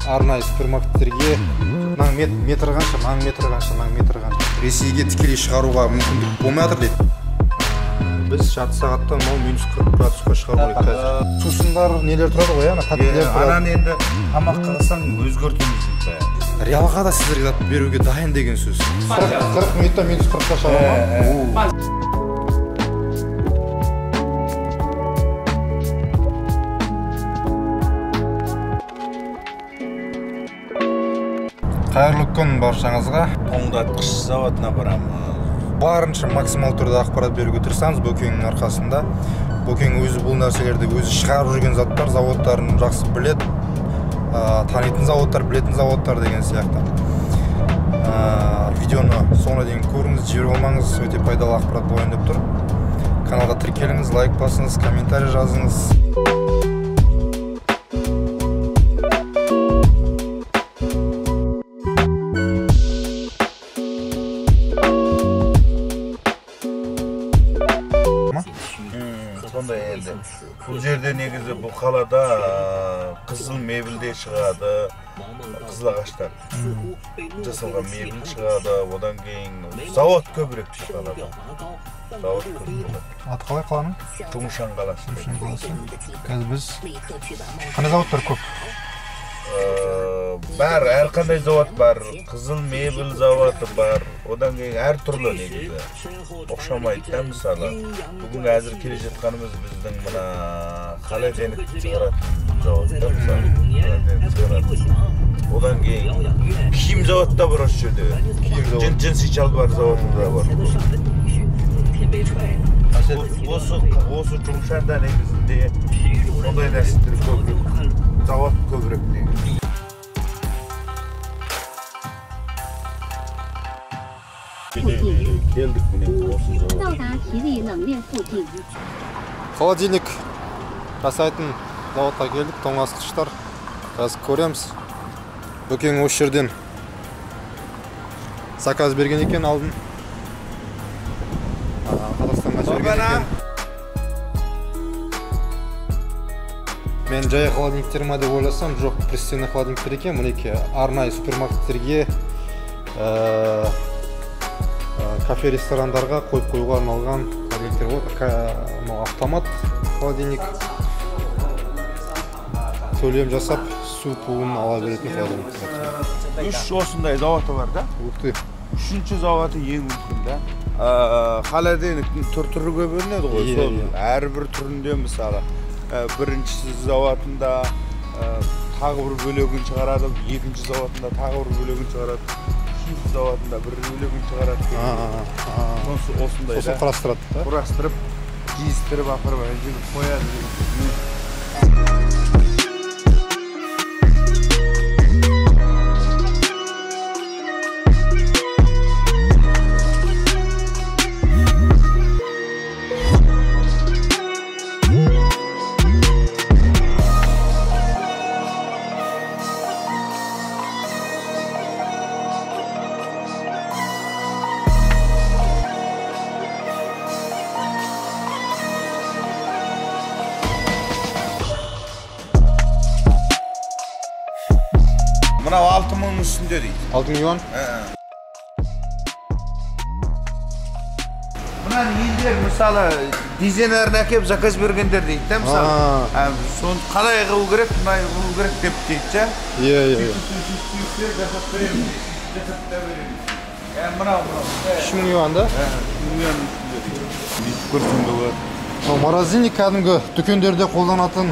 Арнайы супермаркеттерге мынаның метр қанша, мынаның метр қанша, мынаның метр қанша. Ресейге тікелей шығаруға мүмкіндік болмай жатыр дейді. Біз жарты сағатта мынау минус 40 градусқа шығару керек қазір. Сусындар нелер тұрады ғой, ана тәттілер тұрады. Ананы енді тамаққа қылсаң өзгертеміз дейді. Реалға да сіздерге зат беруге дайын деген сөз. 40 минутта минус 40-қа шығара ма? Қайырлы күн баршаңызға. Тоңдатқыш заводына барамыз. Барынша максимал түрде ақпарат беруге тырысамыз Бөкеңнің арқасында. Бөкең өзі бұл нәрселерді өзі шығарып жүрген заттар, заводтарын жақсы біледі, танитын заводтар, білетін заводтар деген сияқты. Видеоны соңына дейін көріңіз, жіберіп алмаңыз, өте пайдалы ақпарат болайын деп тұр. Каналға тіркеліңіз, лайк басыңыз, комментарий жазыңыз. Сондай енді. Бұл жерде негізі бұл қалада қызыл мебель де шығады, қызыл ағаштар жасалған мебель шығады, одан кейін завод көбірек қалада. Завод көп болады. Аты қалай қаланың? Чжуншан қаласы. Чжуншан қаласы. Қазір біз қандай заводтар көп? Бар, әрқандай завод бар, қызыл мебель заводы бар, одан кейін әр түрлі негізі. Ұқсамайды да мысалы. Бүгін әзір келе жатқанымыз біздің мына холодильник шығаратын завод да мысалы. Холодильник шығаратын. Одан кейін киім заводы да бар осы жерде. Киім заводы. Джинсы шалбар заводы да бар. Осы Чжуншанда негізінде ондай нәрселер көбірек, завод көбірек негізі. Келдік міне осы завод. Холодильник жасайтын заводқа келдік, тоңазытқыштар. Қазір көреміз. Бөкең осы жерден заказ берген екен алдын. Қазақстанға жіберген екен. Мен жай холодильниктер ма деп ойласам, жоқ, пристенный холодильниктер екен. Мінекей арнайы супермаркеттерге, кафе, ресторандарға қойып қоюға арналған холодильниктер болады. Мынау автомат холодильник. Төлем жасап, су пуын ала беретін холодильник. Үш осындай заводы бар да? Ух ты. Үшінші заводы ең үлкен да. Холодильниктің түр-түрі көп бөлінеді ғой. Сол әрбір түрінде мысалы бірінші заводында тағы бір бөлігін шығарады, екінші заводында тағы бір бөлігін шығарады, үшінші заводында бір бөлігін шығарады. Осындай сосын құрастырады да? Құрастырып, жиыстырып апарып ана жерге қояды. Мынау 6000-ның үстінде дейді. 6000 юан? Мынаны елдер мысалы дизайнерін әкеп заказ бергендер дейді да мысалы. Соны қалай қылу керек, мынай қылу керек деп дейді ше. Иә, иә. Сөйтіп жасап береміз. Жасап та береміз. Мынау мынау. 3000 юан да? 3000 юанның үстінде дейді. Бүйтіп көрсең де болады. Морозильник кәдімгі дүкендерде қолданатын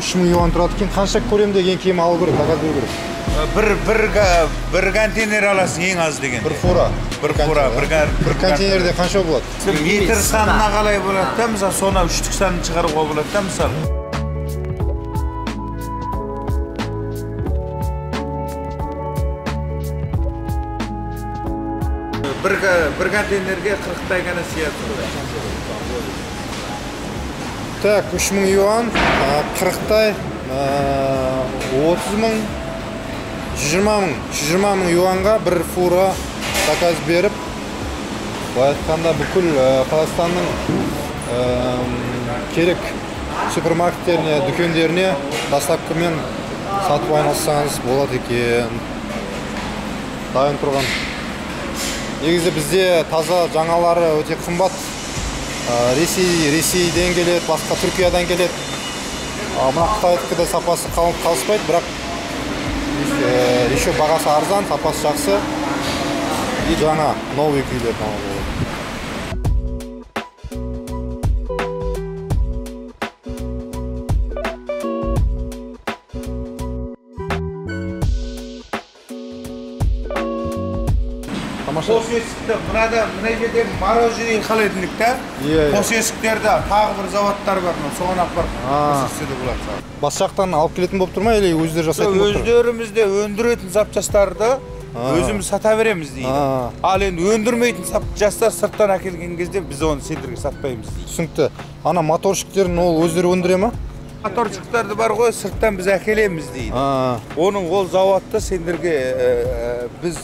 3000 юан тұрады екен. Қанша көлемде ең кем алу керек, заказ беру керек? Бір контейнер аласың ең аз дегенде. Бір фура. Бір фура, бір контейнерде қанша болады? Метр санына қалай болады да, мысалы, соны үштік санын шығаруға болады да, мысалы. Бір контейнерге 40-тай ғана сияды. Так, 3000 юан, 40-тай, 30 мың, 120 мың, 120 мың юанға бір фура заказ беріп, былай айтқанда бүкіл Қазақстанның керек супермаркеттеріне, дүкендеріне доставкамен Сатып айналыссаңыз болады екен. Дайын тұрған. Негізі бізде таза жаңалары өте қымбат. Ресейден келеді, басқа Түркиядан келеді. Мына Қытайдікі де сапасы қалыспайды, бірақ еще бағасы арзан, сапасы жақсы. И жаңа новый күйлер болады. Қос есікті мына жерде мороженое холодильник та. Қос есіктерді тағы бір заводтар бар, соған апарып көрсетсе де болады. Бас жақтан алып келетін болып тұр ма, или өздері жасайтын болып тұр? Өздеріміз де өндіретін запчастарды өзіміз сата береміз дейді. Ал енді өндірмейтін запчастар сырттан әкелген кезде біз оны сендерге сатпаймыз дейді. Түсінікті. Ана моторчиктерін ол өздері өндіре ма? Моторчиктарды бар ғой, сырттан біз әкелеміз дейді. Оның ол заводты сендерге біз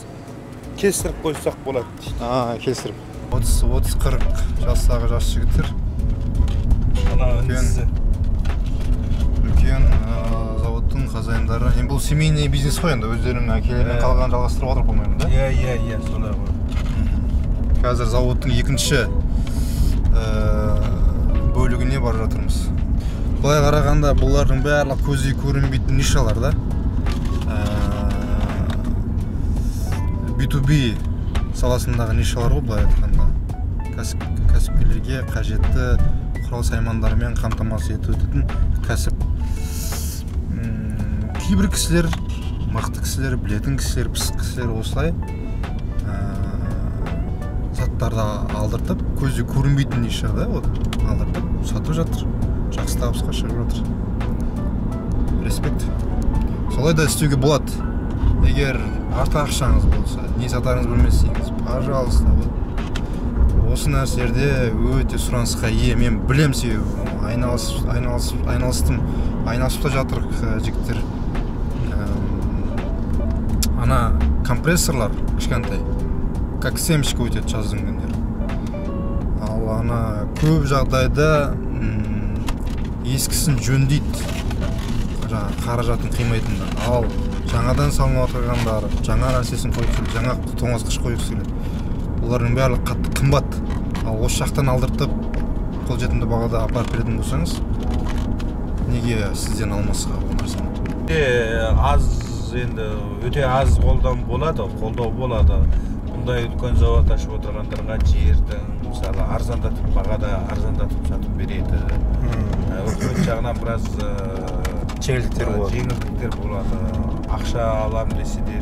келістіріп қойсақ болады дейді. Келістіріп. 30-40 жастағы жас жігіттер. Үлкен заводтың хозяиндары. Енді бұл семейный бизнес қой енді, өздерінің әкелерінен қалған жалғастырып отыр, по-моему, да? Иә, солай ғой. Қазір заводтың екінші бөлігіне бара жатырмыз. Былай қарағанда бұлардың барлығы көзге көрінбейтін нишалар да. B2B саласындағы нишалар ғой, былай айтқанда. Кәсіпкерлерге қажетті құрал-саймандармен қамтамасыз ететін кәсіп. Кейбір кісілер, мықты кісілер, білетін кісілер, пысық кісілер осылай заттарды алдыртып, көзге көрінбейтін нишада вот алдыртып сатып жатыр. Жақсы табысқа шығып жатыр. Респект. Солай да істеуге болады. Егер артық ақшаңыз болса, не сатарыңыз білмесеңіз, пожалуйста, вот осы нәрселерде өте сұранысқа ие. Мен білем, себебі айналыстым, айналысып та жатыр жігіттер. Ана компрессорлар кішкентай, как семечка өтеді жаздың күндері. Ал ана көп жағдайда ескісін жөндейді, жаңағы қаражатын қимайтындар. Ал жаңадан салынып отырғандар, жаңа нәрсесін қойғысы келеді, жаңа тоңазытқыш қойғысы келеді. Олардың барлығы қатты қымбат. Ал осы жақтан алдыртып, қолжетімді бағада апарып беретін болсаңыз, неге сізден алмасқа ол нәрсені? Аз енді өте аз қолдан болады, қолдау болады. Бұндай үлкен завод ашып отырғандарға жердің, мысалы, арзандатып бағада арзандатып сатып береді. Үкімет жағынан біраз жеңілдіктер болады. Жеңілдіктер болады. Ақша алам десе де,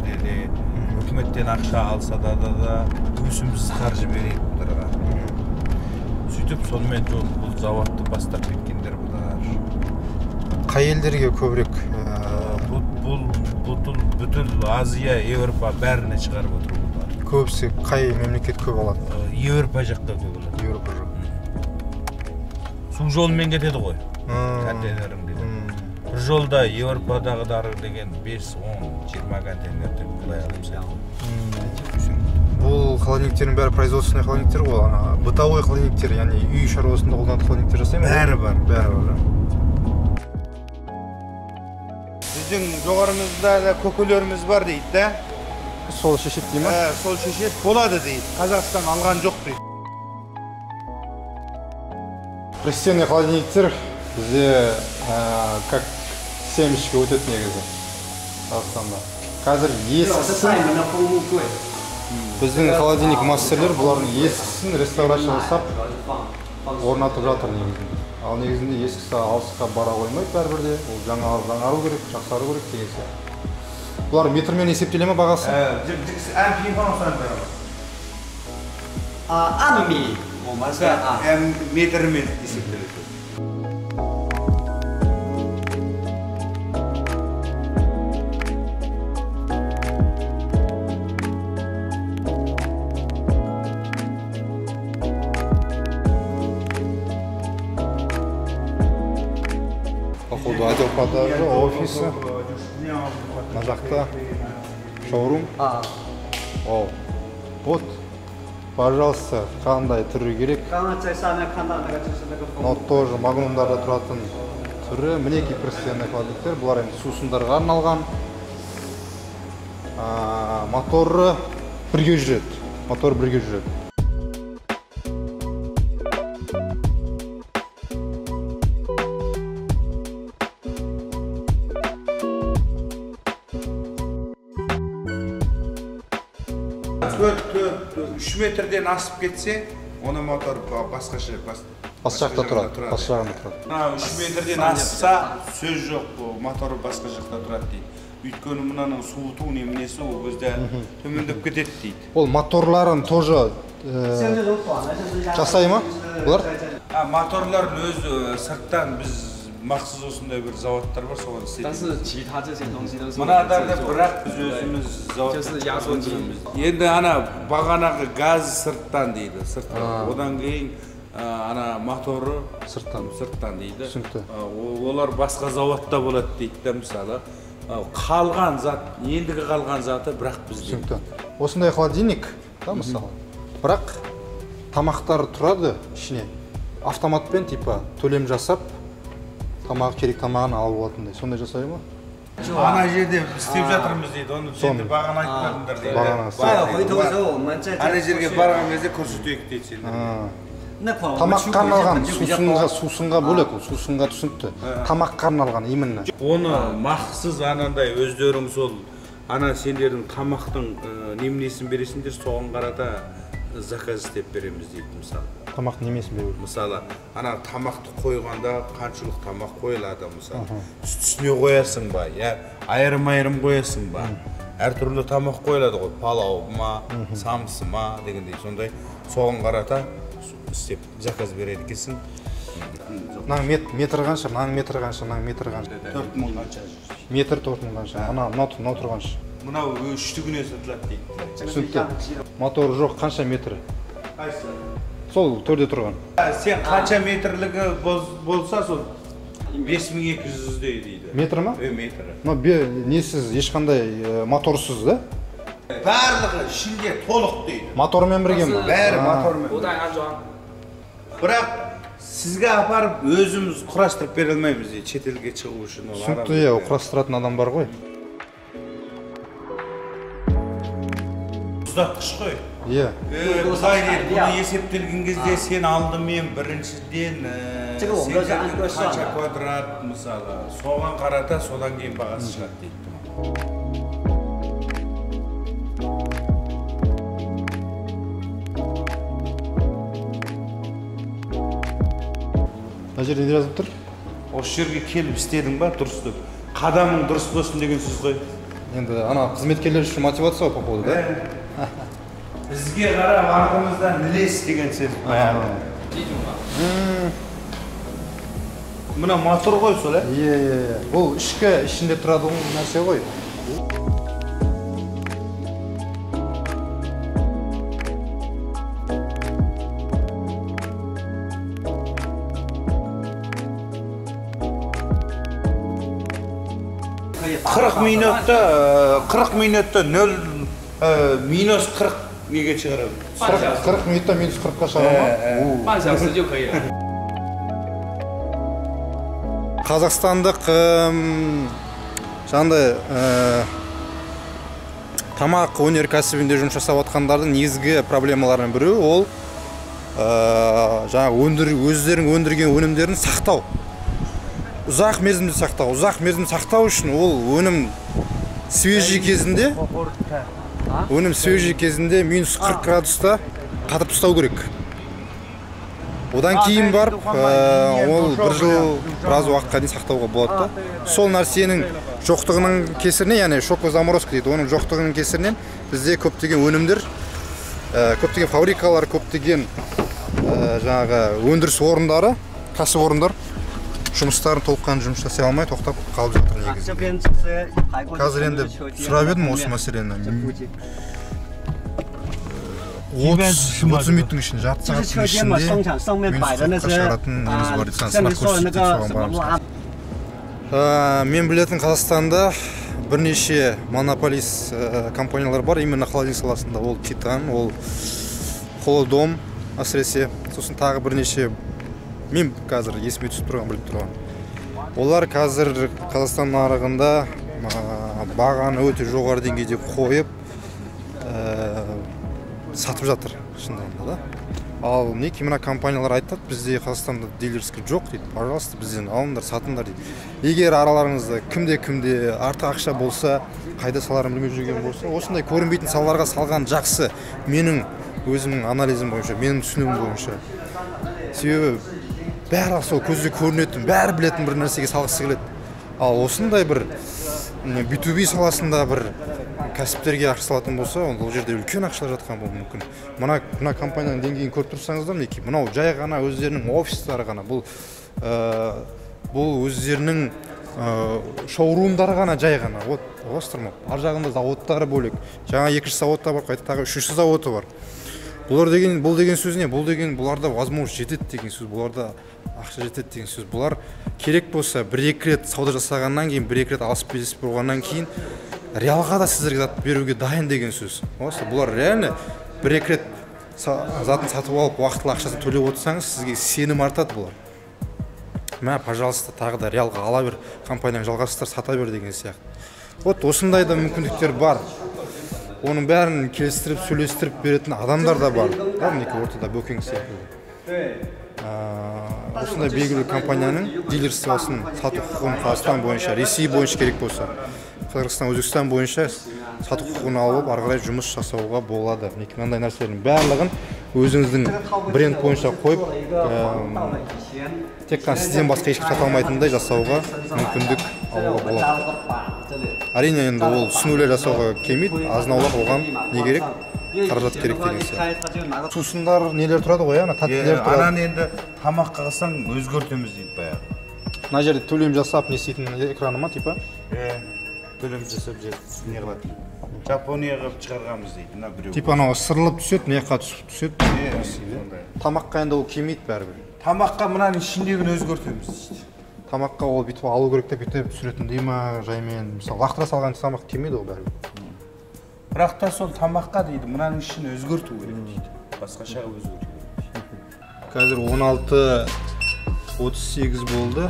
үкіметтен ақша алса да өсімсіз қаржы береді бұларға. Сөйтіп сонымен бұл заводты бастап кеткендер бұлар. Қай елдерге көбірек? Бұл бүткіл Азия, Еуропа бәріне шығарып отыр бұлар. Көбісі қай мемлекет көп алады? Еуропа жақта көп алады. Еуропа жақ. Су жолымен кетеді ғой. Контейнерің деген. Бір жолда Еуропадағыдары деген 5, 10, 20 контейнер деп былай алып. Бұл холодильниктердің бәрі производственный холодильниктер ғой, ана бытовой холодильниктер, яғни үй шаруасында қолданатын холодильниктер жасай ма? Бәрі бар. Бәрі бар. Біздің жоғарымызда да көкелеріміз бар дейді да. Сол шешеді дей ма? Сол шешеді болады дейді. Қазақстан алған жоқ дейді. Пристенный холодильниктер бізде как семечка өтеді негізі Қазақстанда. Қазір ескісін біздің холодильник мастерлер бұлардың ескісін реставрация жасап орнатып жатыр негізінде. Ал негізінде ескісі алысқа бара қоймайды бәрібір де, ол жаңару керек, жақсару керек деген сияқты. Бұлар метрмен есептеле ме бағасы? Метрмен есептеледі. Походу отдел продажи, офисы, на жақта шоурум. О, вот, пожалуйста, қандай түрі керек. Но тоже магнумдарда тұратын Түрі мінекей простенный холодильниктер. Бұлар енді сусындарға арналған. Моторы бірге жүреді. Мотор бірге жүреді. Үш метрден асып кетсе, оны мотор басқаша басқа жақта тұрады. Басқа жағында тұрады. 3 метрден асса, сөз жоқ, мотор басқа жақта тұрады дейді. Өйткені мынаның суыту неменесі ол кезде төмендеп кетеді дейді. Ол моторларын тоже жасай ма бұлар? Моторларын өзі сырттан біз мақсыз осындай бір заводтар бар, соған істейді. Мынадарды бірақ біз өзіміз завод. Енді ана бағанағы газ сырттан дейді, сырттан. Одан кейін ана моторы сырттан дейді. Түсінікті. Олар басқа заводта болады дейді да, мысалы. Қалған зат, ендігі қалған заты бірақ бізде. Түсінікті. Осындай холодильник, да, мысалы. Бірақ тамақтар тұрады ішіне. Автоматпен типа төлем жасап, тамағы керек тамағын алып алатындай. Сондай жасай ма? Ана жерде істеп жатырмыз дейді, оны сендер бағана айтпадыңдар дейді. Ана жерге барған кезде көрсетейік дейді сендерге. Тамаққа арналған, сусынға бөлек, ол сусынға түсінікті. Тамаққа арналған именно. Оны мақсыз анандай өздерің сол ана сендердің тамақтың неменесін бересіңдер, соған қарата заказ істеп береміз дейді мысалы. Тамақ немесін беру? Мысалы, ана тамақты қойғанда қаншалық тамақ қойылады мысалы. Үстіне қоясың ба, я айырым-айырым қоясың ба? Әртүрлі тамақ қойылады ғой, палау ма, самсы ма дегендей, сондай соған қарата істеп заказ береді екенсің. Мынаның метр қанша, мынаның метр қанша, мынаның метр қанша? 4000 қанша. Метр 4000 қанша. Ана мынау тұрғанша. Мынау үштігіне сатылады дейді. Түсінікті. Моторы жоқ қанша метрі? Қайсы? Сол төрде тұрған. Сен қанша метрлігі болса, сол 5200-дей дейді. Метр ма? Метрі. Мынау несіз, ешқандай моторсыз да? Барлығы ішінде толық дейді. Мотормен бірге ме? Бәрі мотормен. Бірақ сізге апарып өзіміз құрастырып бере алмаймыз дейді, шетелге шығу үшін. Түсінікті, иә, құрастыратын адам бар ғой. Ұзатқыш қой. Иә. Былай дейді, бұны есептелген кезде сен алдымен біріншіден сендердің қанша квадрат мысалы, соған қарата содан кейін бағасы шығады дейді. Мына жерде не жазып тұр? Осы жерге келіп істедің ба, дұрыс деп. Қадамың дұрыс болсын деген сөз ғой. Енді ана қызметкерлер үшін мотивация ғой, походу, да? Бізге қарап артымыздан ілес деген сөз баяғы. Мына мотор ғой сол, ә? Иә, иә, иә. Бұл ішкі ішінде тұрады нәрсе ғой. Минутта, 40 минутта 0 минус 40 неге шығарады? 40 минутта минус 40-қа шығара ма? Қазақстандық жаңағыдай тамақ өнеркәсібінде жұмыс жасап жатқандардың негізгі проблемаларының біреуі ол жаңағы өздерінің өндірген өнімдерін сақтау. Ұзақ мерзімді сақтау. Ұзақ мерзімді сақтау үшін ол өнім свежий кезінде, өнім свежий кезінде минус 40 градуста қатырып тастау керек. Одан кейін барып, ол бір жыл біраз уақытқа дейін сақтауға болады да. Сол нәрсенің жоқтығының кесірінен, яғни шокозаморозка дейді, оның жоқтығының кесірінен бізде көптеген өнімдер, көптеген фабрикалар, көптеген жаңағы өндіріс орындары, кәсіпорындар жұмыстарын толыққанды жұмыс жасай алмай тоқтап қалып жатыр негізінде. Қазір енді сұрап едім осы мәселені. 30 минуттың ішінде, жарты сағаттың ішінде минус 40-қа шығаратын неміз бар дейді, сынақ көрсетейік соған барамыз. Мен білетін Қазақстанда бірнеше монополист компаниялар бар, именно холодильник саласында. Ол Титан, ол Холодом әсіресе, сосын тағы бірнеше мен қазір есіме түсіп тұрған, біліп тұрған. Олар қазір Қазақстан нарығында бағаны өте жоғары деңгейде қойып сатып жатыр шынында да. Ал мінекей мына компаниялар айтады, бізде Қазақстанда дилерский жоқ дейді, пожалуйста, бізден алыңдар, сатыңдар дейді. Егер араларыңызда кімде-кімде артық ақша болса, қайда саларын білмей жүрген болса, осындай көрінбейтін салаларға салған жақсы. Менің өзімнің анализім бойынша, менің түсінігім бойынша. Себебі бәрі сол көзге көрінетін, бәрі білетін бір нәрсеге салғысы келеді. Ал осындай бір B2B саласында бір кәсіптерге ақша салатын болса, онда ол жерде үлкен ақшалар жатқан болуы мүмкін. Мына компанияның деңгейін көріп тұрсаңыздар, мінекей мынау жай ғана өздерінің офистары ғана, бұл өздерінің шоурумдары ғана жай ғана. Вот, аласыздар ма? Ар жағында заводтары бөлек. Жаңа екінші завод та бар, қайта тағы үшінші заводы бар. Бұлар деген, бұл деген сөз не? Бұл деген бұларда возможность жетеді деген сөз, бұларда ақша жетеді деген сөз. Бұлар керек болса бір-екі рет сауда жасағаннан кейін, бір-екі рет алыс беріс болғаннан кейін реалға да сіздерге зат беруге дайын деген сөз. Осы бұлар реально бір-екі рет затын сатып алып, уақытылы ақшасын төлеп отырсаңыз, сізге сенім артады бұлар. Мә, пожалуйста, тағы да реалға ала бер, компанияны жалғастыр, сата бер деген сияқты. Вот осындай да мүмкіндіктер бар. Оның бәрін келістіріп, сөйлестіріп беретін адамдар да бар. Да, мінекей ортада Бөкең секілді. Осындай белгілі компанияның дилерствосын сату құқығын Қазақстан бойынша, Ресей бойынша керек болса, Қырғызстан, Өзбекстан бойынша сату құқығын алып, ары қарай жұмыс жасауға болады. Мінекей мынандай нәрселердің барлығын өзіңіздің бренд бойынша қойып, тек қана сізден басқа ешкім сата алмайтындай жасауға мүмкіндік алуға болады. Әрине енді ол түсінулер жасауға келмейді, азын аулақ оған не керек? Қаражат керек деген сияқты. Сусындар нелер тұрады ғой, ана тәттілер тұрады. Ананы енді тамаққа қалсаң өзгертеміз дейді баяғы. Мына жерде төлем жасап не істейтін экраны ма, типа? Төлем жасап не қылады. Жапония қылып шығарғанбыз дейді, мына біреу. Типа анау ысырылып түседі, мына жаққа түсіп түседі. Тамаққа енді ол келмейді бәрібір. Тамаққа мынаның ішіндегіні өзгертеміз дейді. Тамаққа ол бүйтіп алу керек деп бүйтіп түсіретіндей ма, жаймен, мысалы, лақтыра салған тамақ келмейді ол бәрібір. Бірақ та сол тамаққа дейді, мынаның ішін өзгерту керек дейді. Басқаша қылып өзгерту керек дейді. Қазір 16:38 болды.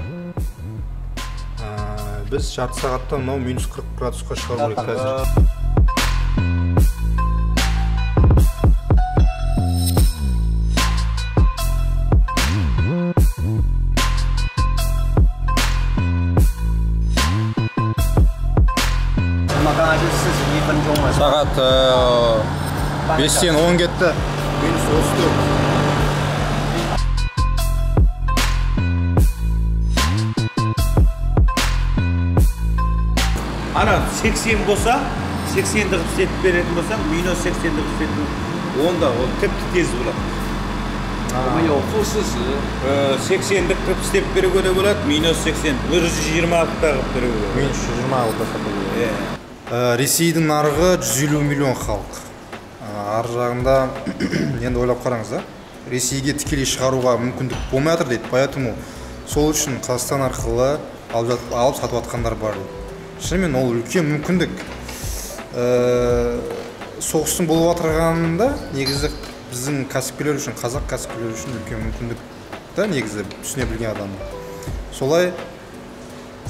Біз жарты сағатта мынау минус 40 градусқа шығару керек қазір. Сағат 5-тен 10 кетті. Минус 34. Ана 80 болса, 80-ді қылып істетіп беретін болсаң, минус 80-ді қылып істетіп, онда ол тіпті тез болады. 80-ді қылып істеп беруге де болады, минус 80, 120 та қылып беруге болады. Минус 120 қылып беруге болады. Ресейдің нарығы 150 миллион халық. Ар жағында енді ойлап қараңыз, да? Ресейге тікелей шығаруға мүмкіндік болмай жатыр дейді. Поэтому сол үшін Қазақстан арқылы алып сатып жатқандар бар дейді. Шынымен ол үлкен мүмкіндік. Соғыстың болып отырғанында негізі біздің кәсіпкерлер үшін, қазақ кәсіпкерлері үшін үлкен мүмкіндік да, негізі түсіне білген адам. Солай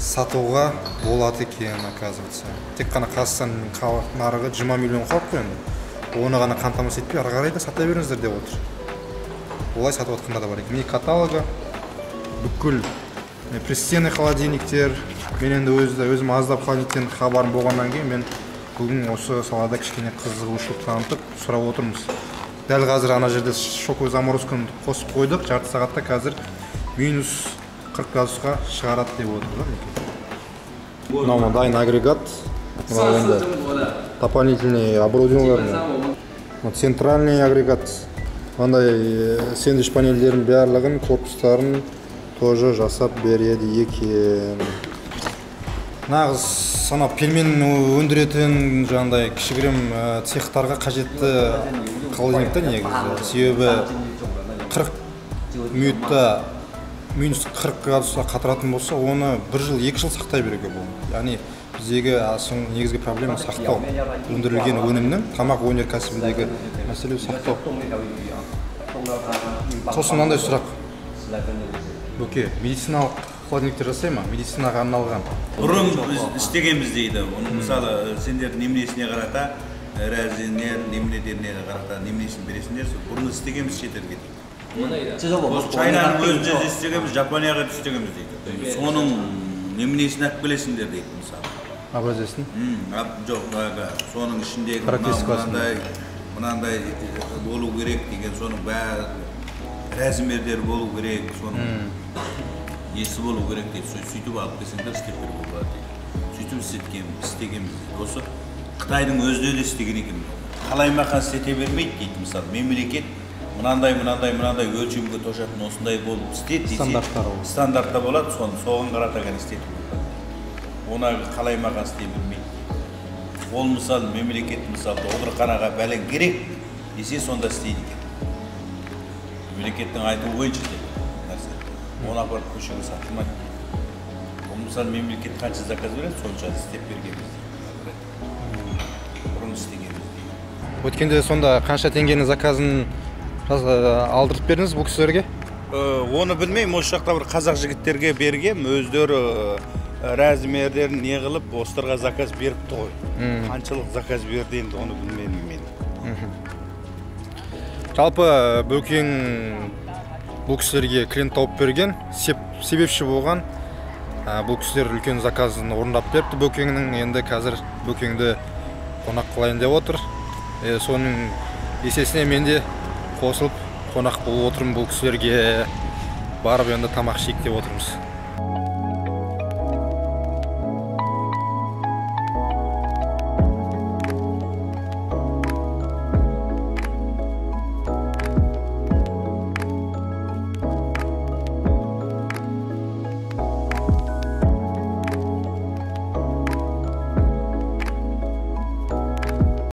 сатуға болады екен, оказывается. Тек қана Қазақстанның халық нарығы 20 миллион халық қой енді. Оны ғана қамтамасыз етпей, ары қарай да сата беріңіздер деп отыр. Олай сатып жатқандар да бар екен. Міне каталогы, бүкіл пристенный холодильниктер. Мен енді өзім аздап холодильниктен хабарым болғаннан кейін мен бүгін осы салада кішкене қызығушылық танытып сұрап отырмыз. Дәл қазір ана жерде шоковый заморозканы қосып қойдық. Жарты сағатта қазір минус 40 градусқа шығарады деп отыр да, мінекей. Мынау дайын агрегат. Мынау енді дополнительный оборудованиелер. Мынау центральный агрегат. Мынандай сэндвич панельдердің барлығын, корпустарын тоже жасап береді екен. Нағыз санап пельмен өндіретін жаңағыдай кішігірім цехтарға қажетті холодильник та негізі. Себебі 40 минутта минус 40 градусқа қатыратын болса, оны бір жыл, екі жыл сақтай беруге болады. Яғни біздегі негізгі проблема сақтау. Өндірілген өнімнің тамақ өнеркәсібіндегі мәселе сақтау. Сосын мынандай сұрақ. Бөке, медициналық Холодильниктер жасай ма? Медицинаға арналған. Бұрын біз істегенбіз дейді. Оның мысалы сендер неменесіне қарата, размер неменелеріне қарата неменесін бересіңдер, сол бұрын істегенбіз шетелге дейді. Осы Чайнаның өзінде де істегенбіз, Жапонияға да істегенбіз дейді. Соның неменесін алып келесіңдер дейді мысалы. Образецін? Жоқ, соның ішіндегі мынандай болу керек деген, соның бәрі размерлері болу керек, соның несі болу керек дейді. Сөйтіп алып келсеңдер істеп беруге болады дейді. Сөйтіп істегенбіз дейді. Осы Қытайдың өзінде де істеген екен. Қалай маған істете бермейді дейді мысалы. Мемлекет мынандай, мынандай, мынандай өлшемге тошатын осындай болып істеді десе, Стандарттары болады. Стандартта болады, соны соған қарата ғана істетуге болады. Оны қалай маған істей бермейді дейді. Ол мысалы мемлекет мысалы докторханаға бәлен керек десе, сонда істейді екен. Мемлекеттің айтуы бойынша дейді нәрсе. Оны апарып көшеге сатылмайды дейді. Ол мысалы мемлекет қанша заказ береді, сонша істеп бергенбіз дейді. Бұрын істегенбіз дейді. Өткенде сонда қанша теңгенің заказын алдырып бердіңіз бұл кісілерге? Оны білмеймін, осы жақта бір қазақ жігіттерге бергем, өздері размерлерін не қылып, осыларға заказ беріпті ғой. Қаншалық заказ берді енді, оны білмедім мен. Жалпы Бөкең бұл кісілерге клиент тауып берген, себепші болған. Бұл кісілер үлкен заказын орындап беріпті Бөкеңнің. Енді қазір Бөкеңді қонақ қылайын деп отыр. Соның есесіне мен де қосылып қонақ болып отырмын бұл кісілерге. Барып енді тамақ ішейік деп отырмыз.